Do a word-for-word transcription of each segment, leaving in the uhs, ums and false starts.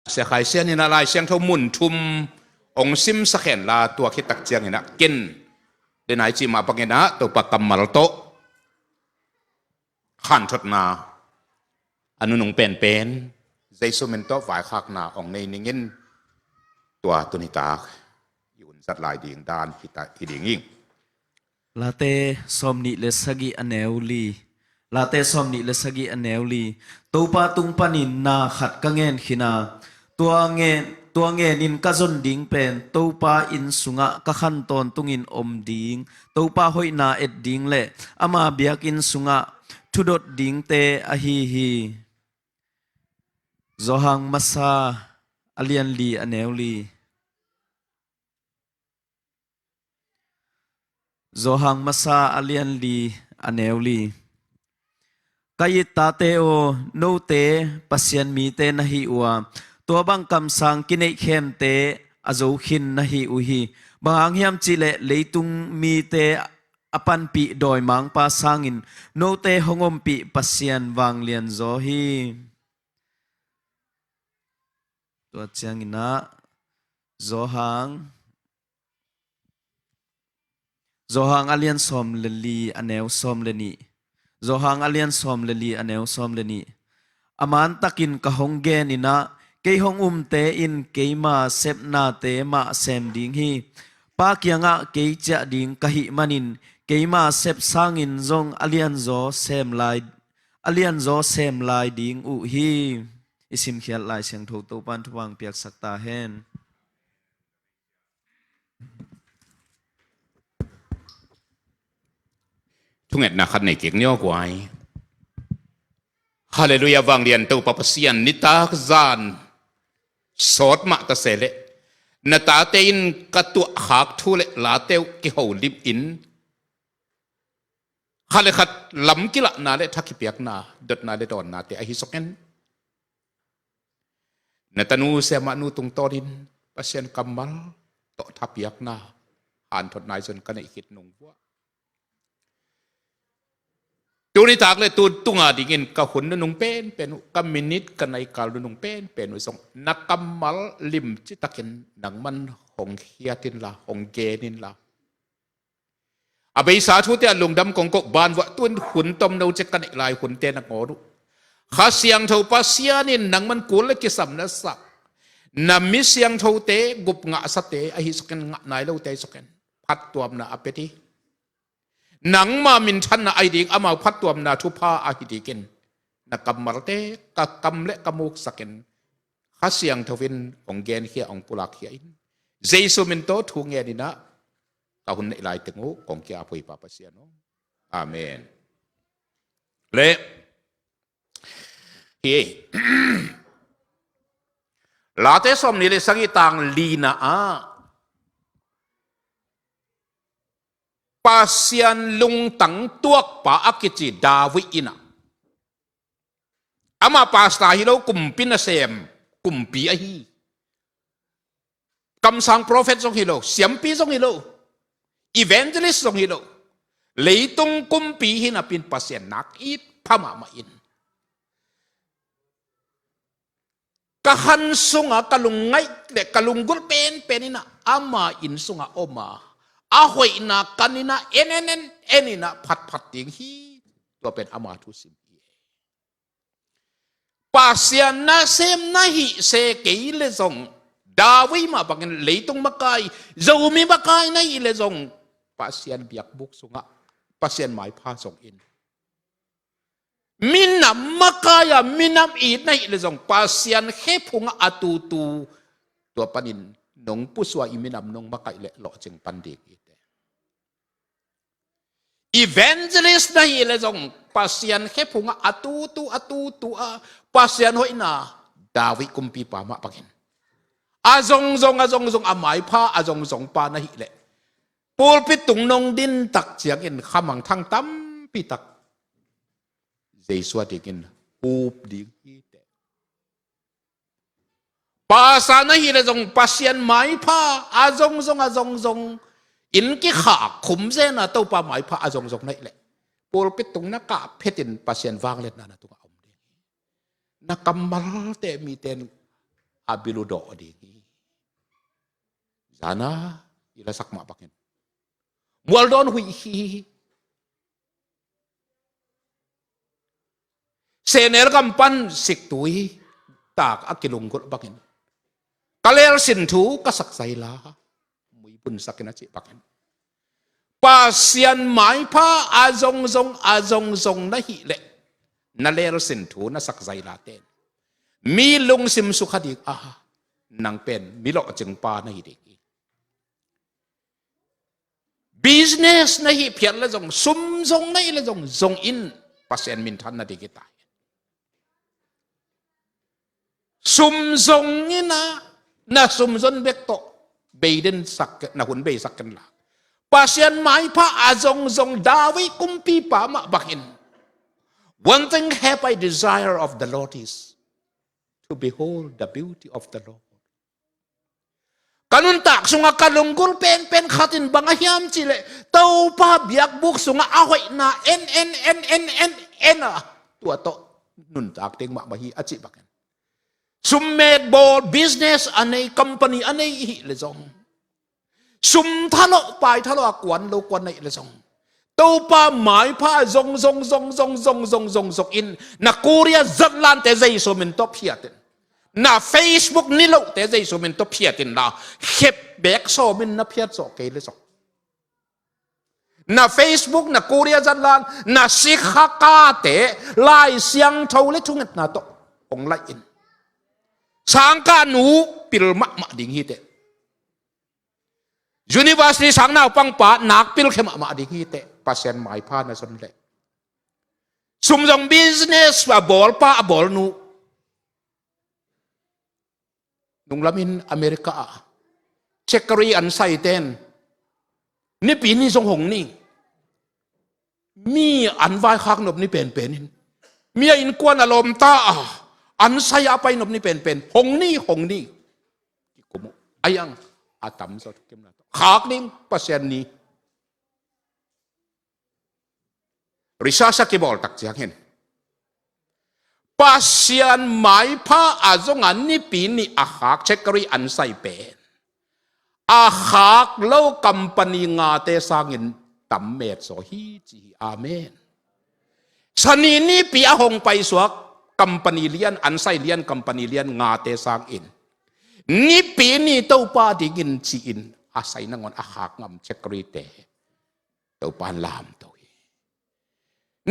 Sia Khai Sian in ah Lai Siangtho mun thum hong simsak hen la, tua khit tak ciangin ah ken le nai cih mah bangin ah Topa kammal tawh hanthotna a nunung penpen Jesu min tawh vaikhakna hong nei ningin, tua tuni tak i hun zat lai ding dan hi ta, hi ding hi. Late sawmnih le sagih a neu li. Late sawmnih le sagih a neu li. Topa tung panin na khat ka ngen khin a, tua ngen, tua ngenin ka zon ding pen Topa inn sungah ka khan tawntungin om ding, Topa hoihna et ding le ama biakinn sungah thudot dingte ahi hi. Zawhang masa a lian li a neu li. Zawhang masa a lian li a neu li. Ka it tate aw, note Pasian mite na hi uh a, tua bang kamsang kineihkhemte a zo khin na hi uh hi. Bang hang hiam cihleh leitung mite a panpih dawimangpa sangin note hong ompih Pasian vanglian zaw hi. Tua ciangin ah Zawhang, Zawhang a lian sawm le li a neu sawm le nih. Zawhang a lian sawm le li a neu sawm le nih. A mantakin ka hong genin ah, kei hong umte in keima sepnate mah sem ding hi. Pa kiangah kei ciah ding ka hih manin, keima sep sangin zong a lianzaw sem lai, a lianzaw sem lai ding uh hi. I simkhiat Lai Siangtho Topan thupha piaksak ta hen. Thungetna khat nei kik ni aw guai. Halleluiah, vanglian Topa Pasian, nitak zan sawt mah ta se leh, na tate in ka tuahkhak thu le late uh kiholim in, khat le khat lam kilahna le tha kipiakna, dotna le dawnnate ahi sawk hen. Na tanu siamahnu tungtawnin Pasian kammal tawh thapiakna, hanthotna i zon ka neih khit nung vuah. Tuni tak le tu tunga dingin ka hun nunung penpen uh, ka minit ka naikal nunung penpen uh zong na kammal limci takin nangman hong khiat inla, hong gen inla. A beisa thute a lungdam kong koh banvuah tun hun tomno cek ka neih lai hunte nangawn uh Kha Siangtho Pasian in nangman kul le kisam na sak, na mi siangthote, gupngahsate ahi sawk hen, ngah nai lote ahi sawk hen, phattuamna a pia ding. Nangma minthanna ahi ding, amau phattuamna thupha ahi dingin na kammalte ka kam le ka muksak in Kha Siangtho in hong genkhia, hong pulakkhia in. Jesu min tawh thu ngenin ah ka hun neih lai teng uh kong ki-ap uh hi Pa Pasian aw. Amen. Le hi, Late sawmnih le sagih tang lina ah Pasian lungtang tuakpa a kici David in ah, amah pastor hi lo, kumpi nasem kumpi ahi. Kamsang prophet zong hi lo, siampi zong hi lo, evangelist zong hi lo. Leitung kumpi hi napi in Pasian nak it pha mahmah in, ka han sunga ka lungngaih le ka lunggulh penpen in ah ama inn sunga om a, a hoihna kan in ah en en en en in ah phatphat ding hi. Tua pen ama thusim hi. Pasian nasem na hih se kei le zong, David mah bangin leitung makai, Zomi makai na hih le zong, Pasian biakbuk sungah Pasian maipha zong in, minam makai a minam it na hih le zong Pasian khephungah a tutu, tua panin nong pusuah i minam nong makaih leh lawhcing pan ding hi te. Evangelist na hih le zong Pasian khephungah a tutu, a tutu a Pasian hoihna, David kumpipa mah bangin a zongzong, a zongzong a maipha, a zongzong pa na hih leh pulpit tung nong din tak ciangin khamangthang tampi tak Jesu a dingin hup ding hi te. Pastor na hih le zong Pasian maipha a zongzong, a zongzong in kikhak khum zen a Topa maipha a zongzong na hih leh pulpit tung na kah phetin Pasian vangliatna na tungah om ding hi. Na kammalte mite in a bil uh dawh ding hi. Zana i lasak mah bangin mualdawn huih hi. Senel gam pan siktui tak a kilunggulh bangin ka lelsin thu ka sak zaila muibun sakin a cih bangin Pasian maipha a zongzong a zongzong na hih leh na lelsin thu na sak zaila ten mi lungsim sukha ding a nang pen mi lawhcing pa na hi ding hi. Business na hih phiat le zong, sum zong na hih le zong, zong in Pasian minthan na ding hi ta hi. Sum zong in a, na sum zon bek tawh bei den sak, na hun bei sak ken la. Pasian maipha a zongzong David kumpipa mah bangin, "One thing have I desire of the Lord is to behold the beauty of the Lord." Ka nuntak sungah ka lunggulh penpen khat in bang a hiam cih leh Topa biakbuk sungah a hoihna en en en en en en a, tua tawh nuntak ding mahmah hi a cih bangin, summek bawl business a nei, company a nei i hih le zong, sum thalawh pai thalawh a kuan lo kuan na hih le zong, Topa maipha zong zong zong zong zong zong zong zong in na kuria zatlante Jesu min tawh phiat in, na Facebook nilohte Jesu min tawh phiat in la, khep bek sawm in na phiat zawh kei le zong, na Facebook, na kuria zatlan, na sikha kate Lai Siangtho le thungetna tawh hong laih in, sangkah nu pil mahmah ding hi teh. University sang naupangpa nakpil khia mahmah ding hi teh, Pasian maipha na zon leh. Sum zong business a bawlpa a bawlnu, nunglamin America ah chekari an saiten nipi ni zong hong ni. Mi an vaikhak nop ni penpen in, mi a innkuan a lawmta a an sai a pai nop ni penpen hong ni, hong ni. Kikum uh a iang a tamzaw thukim na tawh khak ding Pasian ni. Research a kibawl tak ciangin Pasian maipha a zong a nipi ni a khak chekari an sai pen a khak lo company ngate sangin tam met zaw hi ci hi. Amen. Sani nipi a hong paisuak company lian, an sai lian, company lian ngate sangin nipi ni Topa dingin ci-in a sai nangawn a khak ngam chekari te Topa an lamto hi.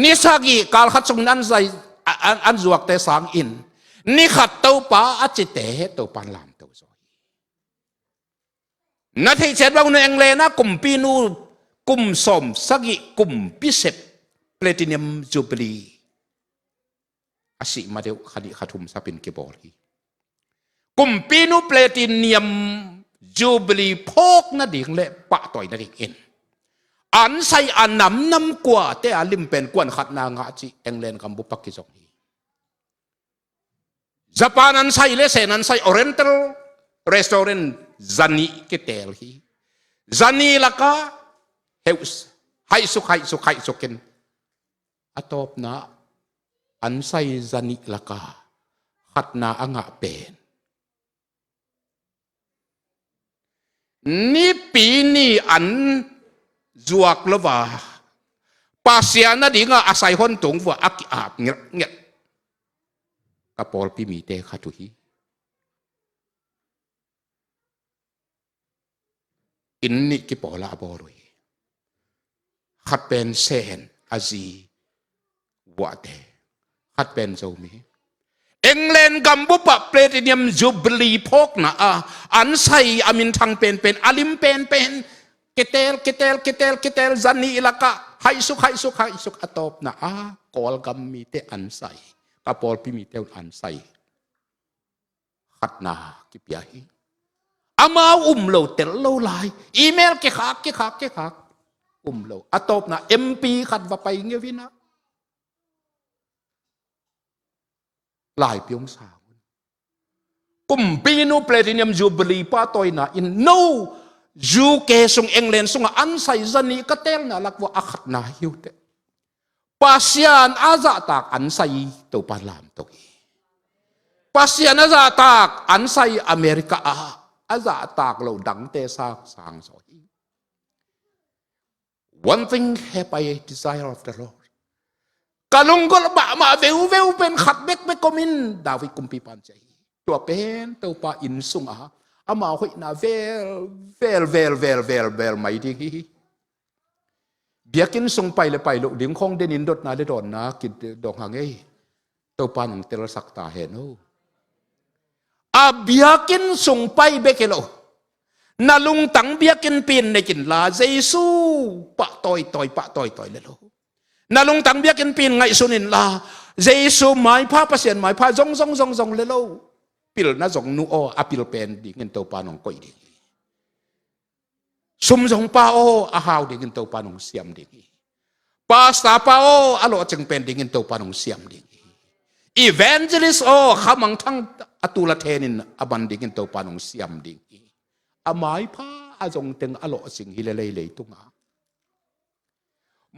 Ni sagih kal khat sungin an sai, an, an zuakte sangin ni khat Topa a cite Topa an lamto zaw hi. Na theih ciat bang un, England a kumpinu kum sawm sagih kum bisep Platinum Jubilee a sih ma deuh kha nih kha thum sapin kibawl hi. Kumpinu Platinum Jubilee phawk nading le pahtawi nadingin an sai a namnam kuate a limpen kuan khatna ngah cih England gambup a kizong hi. Japan an sai le Sen an sai Oriental Restaurant zanih kiteel hi. Zanih laka heuh, haihsuk haihsuk haihsukin a tawpna an sai zanih laka khatna a ngah pen nipi ni an zuak lo va Pasian a dinga a sai hon tung vua a ki-ap ngelhngelh ka pawlpi mite khat uh hi. Inn nih kipawla a bawl uh hi. Khat pen Sen a zi Guahte, khat pen Zomi. England gambup ah Platinum Jubilee phawkna a an sai a minthang penpen, a lim penpen, kiteel kiteel kiteel kiteel zanih lakah haihsuk haihsuk haihsuk a tawpna a Kawlgam mite an sai, ka pawlpi mite un an sai. Khatna kipia hi. Amau um lo, tel lo lai. Email kikhak kikhak kikhak. Um lo. A tawpna M P khat va pai ngeu hi na. Laipi hong sang un. Kumpinu Platinum Jubilee pahtawina in no U K sung, England sungah an sai zanih ka teelna lak vua a khatna hi uh teh. Pasian a zahtak an sai Topa lamto hi. Pasian a zahtak, an sai America ah a zahtak lo dangte sang sang zaw hi. One thing have I desire of the Lord. Ka lunggulh mahmah veuveu pen khat bekbek om in, David kumpipa in ci hi. Tua pen Topa inn sungah ama hoihna vel vel vel vel vel vel mai ding hi. Biakinn sung pai le pai loh ding khawng denin dotna le dawnna kidong hang ei. Topa nong telsak ta hen o. A biakinn sung pai bek hi lo. Na lungtang biakinnpi in nei inla, Jesu pah tawitawi, pah tawitawi le lo. Na lungtang biakinnpi in ngaihsun inla, Jesu maipha, Pasian maipha zong zong zong zong le lo. Pilna zong nu aw, a pil pen dingin Topa nong koih ding hi. Sumzongpa aw, a hau dingin Topa nong siam ding hi. Pastorpa aw, a lawhcing pen dingin Topa nong siam ding hi. Evangelist aw, khamangthang a tul a thenin a man dingin Topa nong siam ding hi. A maipha a zongteng a lawhcing hi lel ei leitungah.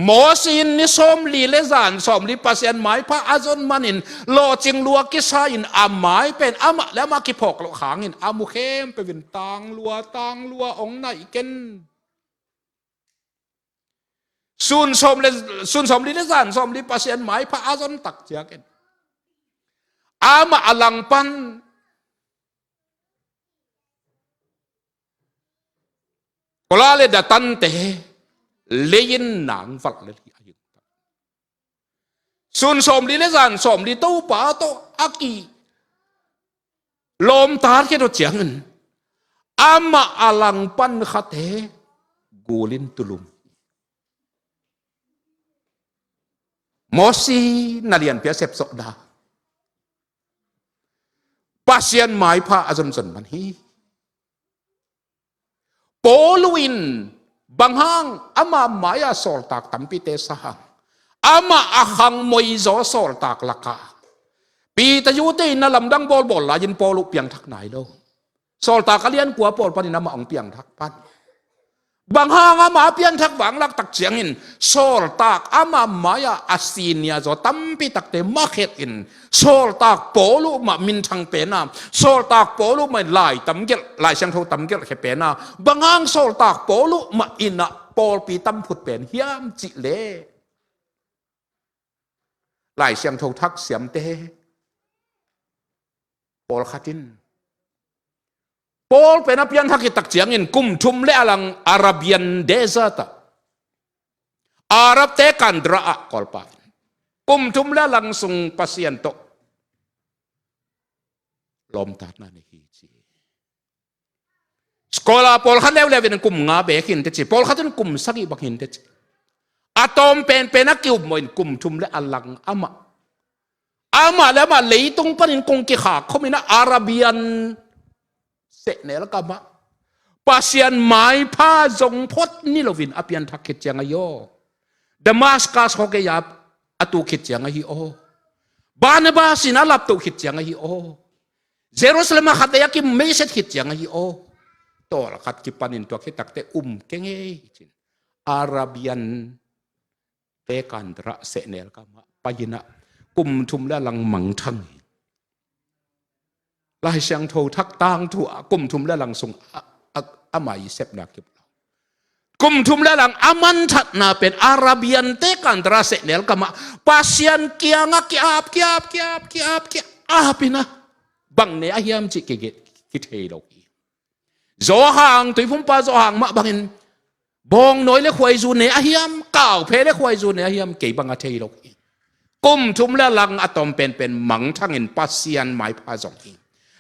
Mosi in ni sawmli le zan sawmli Pasian maipha a zon manin lawhcing lua kisa in a mai pen amah le amah kiphawk loh hangin a mu khempeuh in tanglua tanglua hong naih ken. Sun sawm le, sun sawmli le zan sawmli Pasian maipha a zon tak ciangin amah a langpan Kora le Datante lei-in nang valh lel hi a hi. Sun sawmli le zan sawmli Topa tawh a kilawmtat khit uh ciangin amah a langpan khate gul in tulum. Mosi na lianpi a sepsawhna Pasian maipha a zonzon man hi. Paulu in bang hang ama mai-ah sawltak tampite sa hang, amah a khangmoi zaw sawltak lakah Peter Yu te in a lamdang bawlbawl lai-in Paulu piangthak nai lo. Sawltak a lian kua pawl panin amah hong piangthak pan. Bang hang amah a piangthak vanglak tak ciangin sawltak ama mai-ah a senior zaw tampi takte makhet in sawltak Paulu mah minthang pen a, sawltak Paulu mah in lai tamgelh, Lai Siangtho tamgelh khia pen a, bang hang sawltak Paulu mah in ah pawlpi tamphut pen hiam cih leh Lai Siangtho thak siamte pawlkhat in Paul pen a piangthak khit tak ciangin kum thum le a lang Arabian Desert ah, Arabte kandra ah Kawlpa in kum thum le a lang sung Pasian tawh lawmtatna nei hi ci. Scholar pawlkhat leuleu in kum nga bek hi inteh ci, pawlkhat in kum sagih bang hi inteh ci. A tawm penpen a ki-upmawh in kum thum le a lang amah, amah le amah leitung panin kong kikhak khawm in ah Arabian sehnel kamah Pasian maipha zong phot ni loin a pianthak khit ciang ahi aw. Damascus khawk ei-a a tu khit ciang ahi aw. Barnabas in a laptoh khit ciang ahi aw. Jerusalem ah khatvei a kimeiset khit ciang ahi aw. Tawlkhat kipanin tua khit takteh um kei ngei hi cin, Arabian te kandra sehnel kamah pai in ah kum thum le a lang mangthang hi. Lai Siangtho thak tangthu ah kum thum le a lang sung a, a, a mai sepna kip lo. Kum thum le a lang a manthatna pen Arabian te kandra sehnel kamah Pasian kiangah ki-ap, ki-ap, ki-ap, ki-ap, ki-ap in ah bang ne ahiam cih kei kithei lo hi. Zawhang, Tuiphumpa Zawhang mah bangin bawngnawi le khuaizu ne ahiam, kauphe le khuaizu ne ahiam, kei bang a thei lo hi. Kum thum le a lang a tawm penpen mangthangin Pasian maipha zong hi.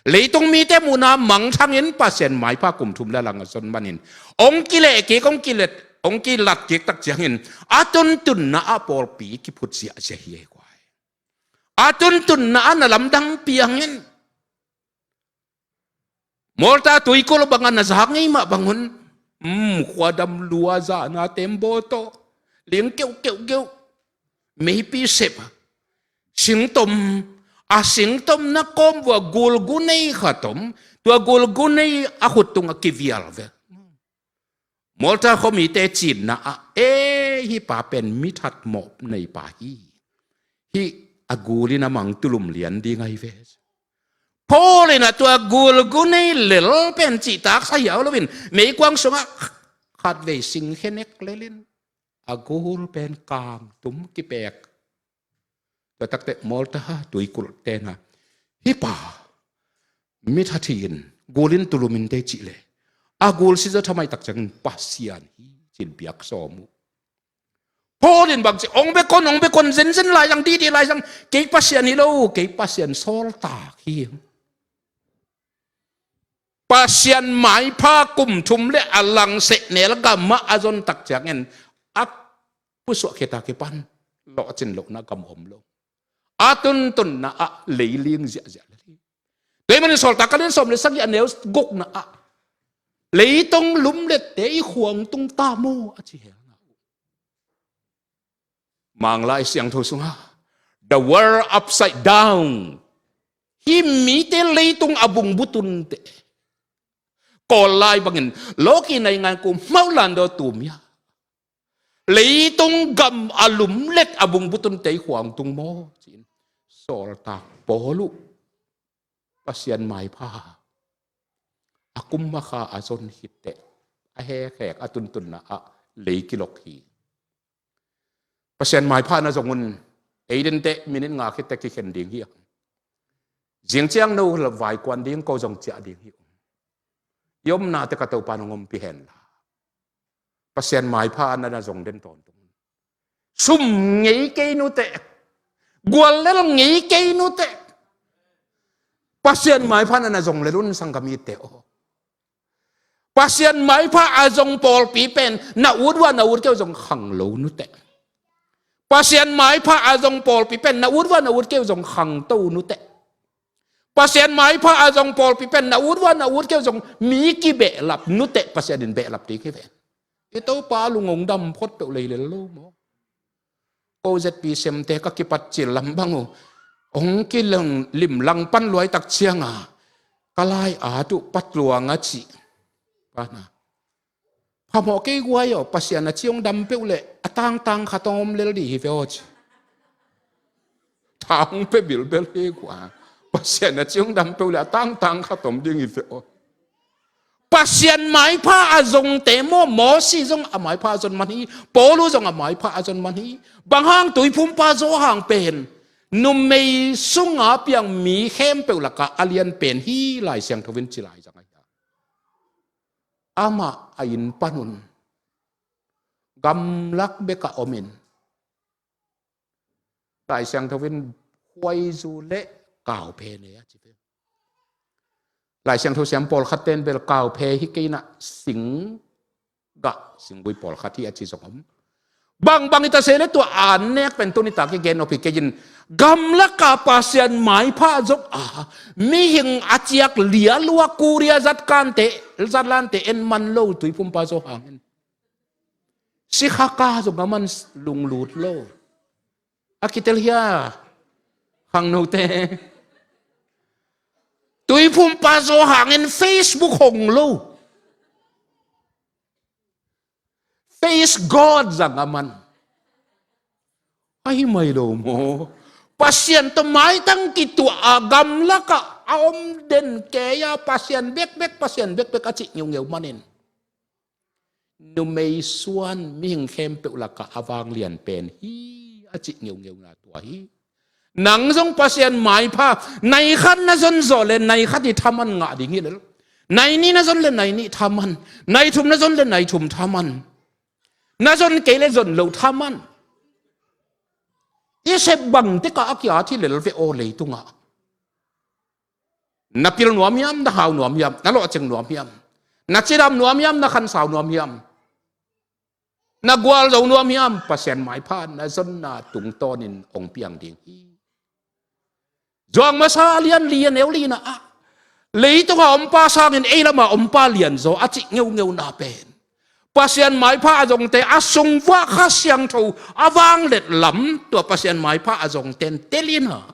Leitung mite muhna mangthangin Pasian maipha kum thum le a lang a zon manin hong kileh kik, hong kilet, hong kilat kik tak ciangin a tuntunna ah pawlpi kiphut ziahziah hi ei guai. A tuntunna ah na lamdang piangin Malta tuikulh bangah na zak ngei mah bangun, um, khuadam lua zahna tembaw tawh, ling keuhkeuhkeuh, meipi sep, singtom, a singtomna kawm vua gulgunei khat om, tua gulgunei a khut tungah kivial ve. Malta khuamite cinna ah, e, hih pa pen mithat mawh nei pa hi. Hih a gul in a mang tulum lian ding ahi ve. Paul in a tua gulgu nei lel pen cihtak sa hiau loin meikuang sungah khatvei singkhe nek lelin a gul pen kangtum kipek. Tua takte Malta tuikulh tena, "Hi pa, mi thathi in gul in tulum in tei cih le a gul sizo thamai tak ciangin Pasian hi," cin piak sawm uh. Paul in bang ci, "Ong bek on, ong bek on, zenzen lai zang, didi lai zang, kei Pasian hi lo, kei Pasian sawltak hi." Pasian maipha kum thum le a langsehnel gamah a zon tak ciangin a pusuah kheta kipan lawhcin lohna gam om lo. A tuntunna ah leiling ziahziah lel hi. Tua ahih manin Sawltak a lian sawm le sagih a neu gukna ah, "Leitung lumlette i khuang tung ta maw?" a ci hel na. Manglai Siangtho sungah, "The world upside down." Hih mite leitung a bung butunte. Kawl lai bangin, "Lawki naingan ku mauh landaw tumia leitung gam a lumlet a bung butunte i khuang tung maw?" ci-in Sawltak Paul uh Pasian maipha a kum makha a zon khitteh a hekhek a tuntunna ah lei kilok hi. Pasian maipha na zong un, ei dente minit nga khitteh kikhen ding hi. Zing ciang no la vaikuan ding, ko zong ciah ding hi. I omnate ka Topa nong ompih hen la. Pasian maipha na na zong den tawntung. Sum ngei kei nuteh. Guallel ngei kei nuteh. Pasian maipha na na zong lel un sanggamite aw. Pasian maipha a zong pawlpi pen na ut uh a na ut kei uh zong khang lo nuteh. Pasian maipha a zong pawlpi pen na ut uh a na ut kei uh zong khangto nuteh. Pasian maipha a zong pawlpi pen na ut uh a na ut kei uh zong mi kibehlap nuteh, Pasian in behlap ding hi ven. I Topa lung ong dam phot peuh lei lel lo maw? Ko Z P semte ka kipat cil lam bang uh, ong kilang limlang pan luai tak cianga ka lai-at uh pat luang a cih. Pana. Phamawh kei guai aw, Pasian a ciong dam peuh le a tangtang khat om lel ding hi ve aw ci. Tang pe bilbel hi guai. Pasian a ciong dam peuh le a tangtang khat om ding hi ve aw. Pasian maipha a zongte maw, Mosi zong a maipha a zon man hi, Paulu zong a maipha a zon man hi. Bang hang? Tuiphumpa Johan pen numei sunga piang mi khempeuh lakah a lian pen hi, Lai Siangtho in ci lai zang ahi. Amah a inn panun gamlak bekah omin, Lai Siangtho in khuaizu le kauphe nei a ci ve. Lai Siangtho siam pawlkhat ten bel kauphe hi kei na, singgah, singgui pawlkhat hi a ci zong om. Bangbang i ta se le tua an nek pen tuni tak i gen nop hi kei in, gamlaka Pasian maipha zong a, mihing a ciak lialua kuria zatkante, zatlante en man lo Tuiphumpa Johan in. Sikha ka zong a man lunglut lo. A kitel hia? Khangnote. Tuiphumpa Johan in Facebook hong lo. Face God zang a man. Ahi mai lo maw? Pasian tawh maitang kituah a gamlakah a om den kei a, Pasian bekbek, Pasian bekbek a cih ngeungeu manin, numei suan mihing khempeuh lakah a vanglian pen hi a cih ngeungeuna tua hi. Nang zong Pasian maipha nai khat na zon zawh le nai khat i thaman ngah ding hi lel. Nai nih na zon le nai nih thaman. Nai thum na zon le nai thum thaman. Na zon kei le zon lo thaman. I sep bang tekah a kia thi lel ve aw leitungah. Na pil nuam hiam, na hau nuam hiam, na lawhcing nuam hiam, na cidam nuam hiam, na khansau nuam hiam, na gualzo nuam hiam, Pasian maipha na zonna tungtawnin hong piang ding hi. Johan masa a lian li a neu lina ah, leitunga ompa sangin ei lama ompa lianzaw a cih ngeungeuna pen Pasian maipha a zongte a sungvuah Kha Siangtho a vanglet lam tua Pasian maipha a zongten telina.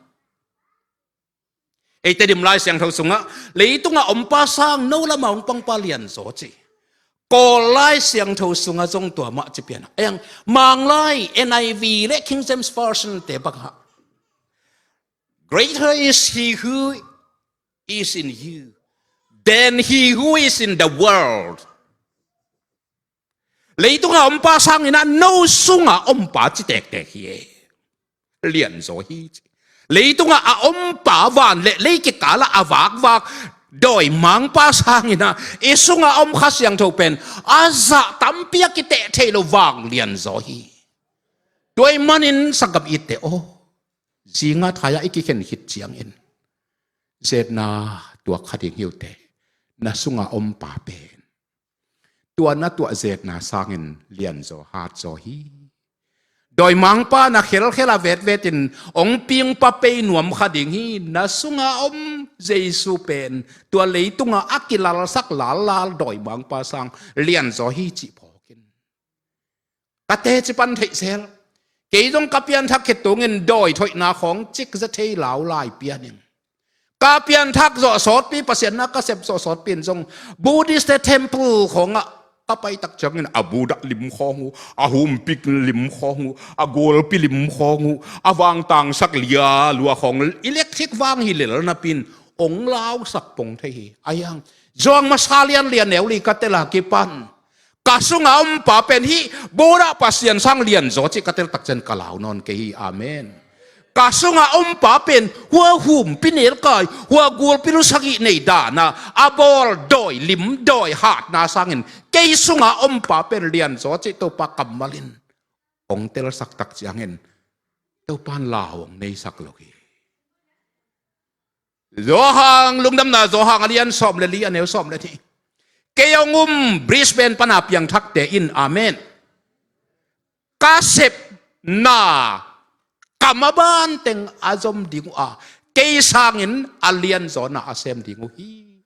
Eite dim Lai Siangtho sungah leitunga ompa sang no lama hong pangpa lianzaw ci. Kawl Lai Siangtho sungah zong tua mah ci pian a, eng Manglai N I V le King James Version te bangah, "Greater is he who is in you than he who is in the world. Leitunga ompa sangin ah no sunga ompa ci tektek hi e. Lianzaw hi ci. Leitunga a ompa van le lei kikalah a vakvak dawimangpa sangin ah i sunga om Kha Siangtho pen a zah tampi a kiteh thei lo vang lianzaw hi. Tua ahih manin sanggam itte aw, zinga thai-ah i kikhen khit ciangin zetna tuak kha ding hi uh teh. Na sunga ompa pen tua na tuah zetna sangin lianzaw hatzaw hi. Dawimangpa na khelkhel a vetvetin hong pingpa pei nuam kha ding hi. Na sunga om Jesu pen tua leitunga a kilalsak lallal dawimangpa sang lianzaw hi cih phawk in. Ka teci pan theihsel. Kei zong ka pianthak khit tungin dawi thoihna khawng cikza thei laulai pian ing. Ka pianthak zawh sawtpi, Pasian na ka sep zawh sawtpi in zong Buddhist te temple khawngah ka paitak ciangin a Buddha lim khawng uh, a humpik lim khawng uh, a gulpi lim khawng uh, a vangtangsak lia lua khawng electric vang hi lel napi in ong lausak pong thei hi. Ahi hang zuang masa lianlian neu li ka tel a kipan ka sunga ompa pen hih Buddha Pasian sang lianzaw cih ka tel takciang ka lau nawn kei hi. Amen. Ka sunga ompa pen hua humpi nelkai, hua gulpi lu sagih nei dana a bawl dawi lim dawi hatna sangin kei sunga ompa pen lianzaw cih Topa kammal in ong telsak takciangin Topa in lau ong neisak lo hi. Johan, Lungdamna Johan a lian sawm le li a neu sawm le nih. Kei hong um Brisbane pana piangthakte in, amen, ka sepna ka maban teng a zom ding uh a, kei sangin a lianzawna a sem ding uh hi.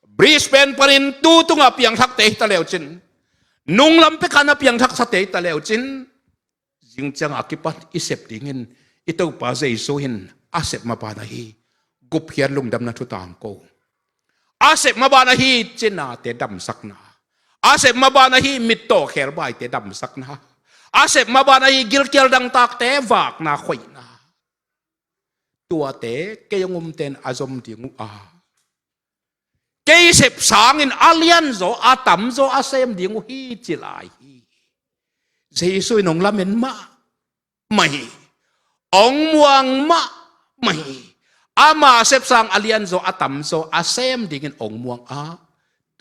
Brisbane panin tu tunga piangthakte hi ta leucin, nunglam pekana piangthaksate hi ta leucin, zingcianga kipan i sep dingin i Topa Jesu in a sep maban ahi gupkhiat lungdamna thu tangko. A sep maban ahi cinate damsakna. A sep maban ahi mittaw khelbaite damsakna. A sep maban ahi gilkial dangtakte vakna khoihna. Tuate kei hong umten a zom ding uh a, kei sep sangin a lianzaw a tamzaw a sem ding uh hi ci lai hi. Jesu in hong lamen mahmah hi. Hong muang mahmah hi. Ama sep sang a lianzaw a tamzaw a sem dingin hong muang a,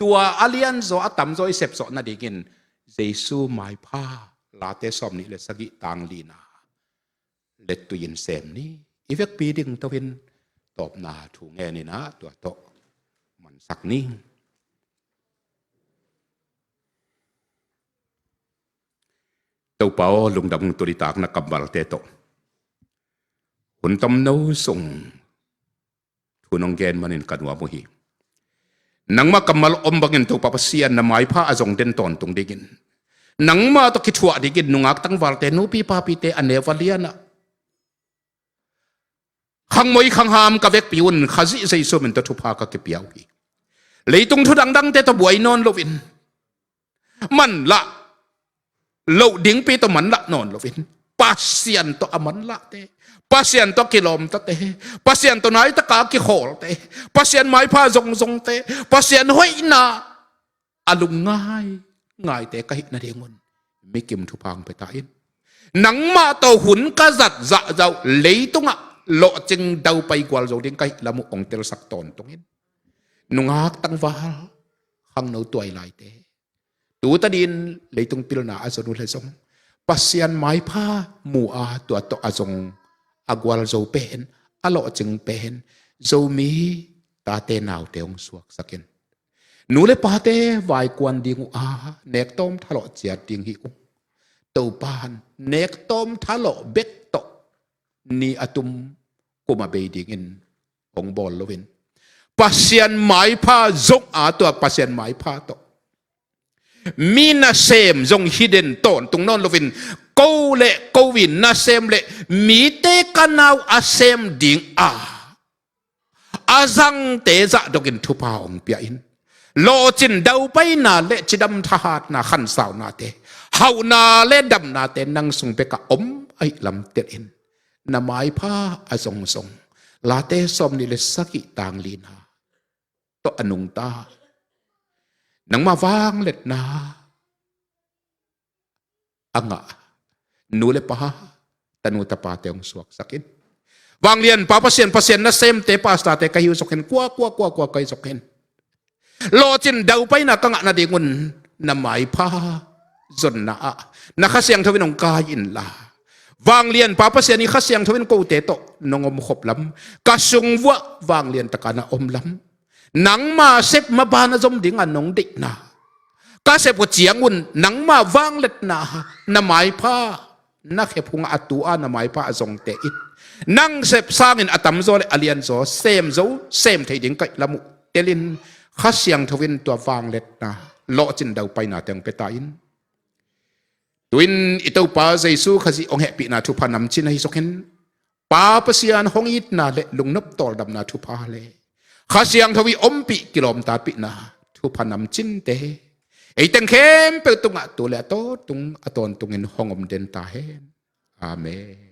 tua a lianzaw a tamzaw i sepzawh nadingin Jesu maipha, Late sawm nih le sagih tang lina lettui in sem ni. I vekpi ding tohin tawpna thu ngenin ah tua tawh mansak ni. Topa aw, lungdam tung, tuni tak na kammalte tawh hun tomno sung thu nong gen manin ka nuam uh hi. Nangmah kammal om bangin Topa Pasian na maipha a zong den tawntung dingin, nangmah tawh kithuah dingin nungak tangvalte, nupi papite a neu a lianah khangmoi khangham ka vekpi un Khazih Jesu min tawh thupha ka kipia uh hi. Leitung thu dangdangte tawh buai nawn loin, manlah loh dingpi tawh manlah nawn loin, Pasian tawh a manlahte, Pasian tawh a kilawmtate, Pasian tawh naitaka a kikhawlte, Pasian maipha zongzongte, Pasian hoihna a lungngai ngaite ka hih nadingun mikim thupha hong pia ta in. Nangmah tawh hun ka zat zahzah uh leitungah lawhcing daupai gualzo ding ka hih lam uh hong telsak tawntungin, nungak tangval, khangno tuailaite, tu tadin leitung pilna a zon uh le zong Pasian maipha mu a tua tawh a zong, a gualzo pen, a lawhcing pen Zomi tate naute hong suaksak in. Nu le pate vaikuan ding uh a, nektawm thalawh ciat ding hi uh. Topa in nektawm thalawh bek tawh ni a tum kum a bei dingin hong bawl loin, Pasian maipha zong a tua Pasian maipha tawh mi nasem zong hi den tawntung nawn loin, ko le ko in nasem le mite ka nau a sem ding a, a zangte zahdokin thupha hong pia in, lawhcin daupaina le cidam thahatna khansaunate, hauhna le damnate nang sung bekah om ahih lam telh in, na maipha a zongzong, Late sawmnih le sagih tang lina tawh a nungta nangma vangliatna a ngah nu le pa, tanu tapate hong suaksak in. Vanglian pa Pasian, Pasian nasemte, pastorte ka hi uh zongin, kua kua kua kua ka hi zongin, lawhcin daupaina ka ngah nadingun na maipha zonna ah na Kha Siangtho in hong kai inla, vanglian pa Pasian i Kha Siangtho in kote tawh nong omkhop lam, ka sung vuah vanglian taka na om lam, nangma sep maban a zom dinga nong deihna ka sep uh ciangun nangma vangliatna, na maipha, na khe phungah a tu-a na maipha a zongte in nang sep sangin a tamzaw le a lianzaw sem zo, sem thei ding ka hih lam uh telin, Kha Siangtho in tua vangliatna, lawhcin daupainate hong pia ta in. Tu-in i Topa Jesu Khazih hong hehpihna thupha namcin ahi zongin, Pa Pasian hong itna le lungnop tawldamna thupha le Kha Siangtho i ompih kilawmtatpihna thupha namcinte ei teng khempeuh tungah tu le a tawntung, a tawntungin hong om den ta hen. Amen.